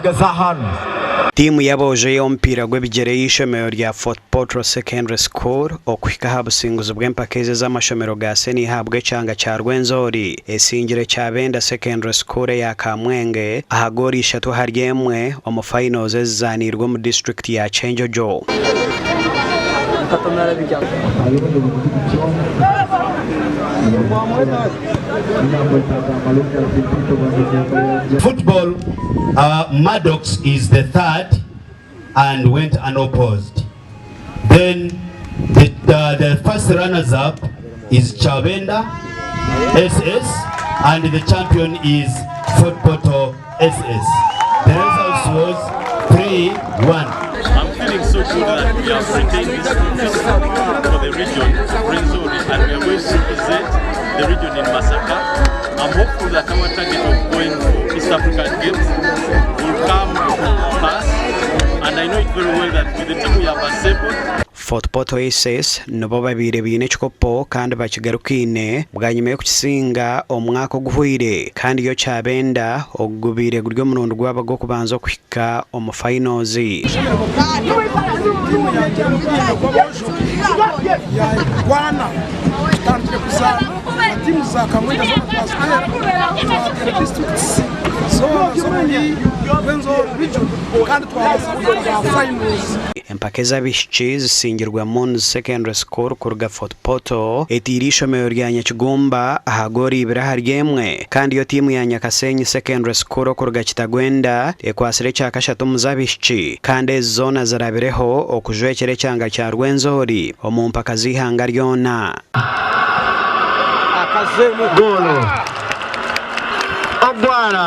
Gezahagn. Tiimu y'aboojo ey'omupiira gw'ebigyere ey'eishomero rya Fort Portal Secondary School okuhika aha businguzi bw'empaka ezi ez'amashomero ga seniya ahabw'ekyanga kya Rwenzori esingire Kyabenda Secondary School eya Kamwenge aha goolo ishatu ahari emwe omu finals ezizaaniirwe omu disiturikiti ya Kyenjojo. Football, Maddox is the third and went unopposed. Then the, the, the first runners up is Chabenda SS and the champion is Fort Portal SS. The results was 3-1. I'm feeling so good that we have retained this trophy for the region, Rwenzori, and we are going to represent the region in Masaka. I'm hopeful that our target of going for East African Games will come to pass, and I know it very well that with the team we have assembled, Fort Portal SS nibo babaire baine ekikopo kandi bakigarukaine bwanyima y'okukisinga omwaka oguhweire kandi yo Kyabenda ogu gubaire guri omurundi gwabo gw'okubanza okuhika omu finals. Tiimu yangye y'omupiira gw'aboojo yaarwana. Tutandikire kuzaana na tiimu za Kamwengye zoona twaziteera. Twateera disiturikiti zoona z'omuri Rwenzori Region kandi twabaasa kuhika aha finals. Empaka ez'abaishiki zisingirwe Moons Secondary School kuruga Fort Portal etaire eishomero rya Nyakigumba aha goolo ibiri ahari emwe kandi yo tiimu ya Nyakasenyi Secondary School okuruga Kitagwenda ekwatsire ekyakashatu omu z'abaishiki kandi ezi zoona zirabireho okujwekyera ekyanga kya Rwenzori omu mpaka z'eihanga ryona. Goolo. Ogwara.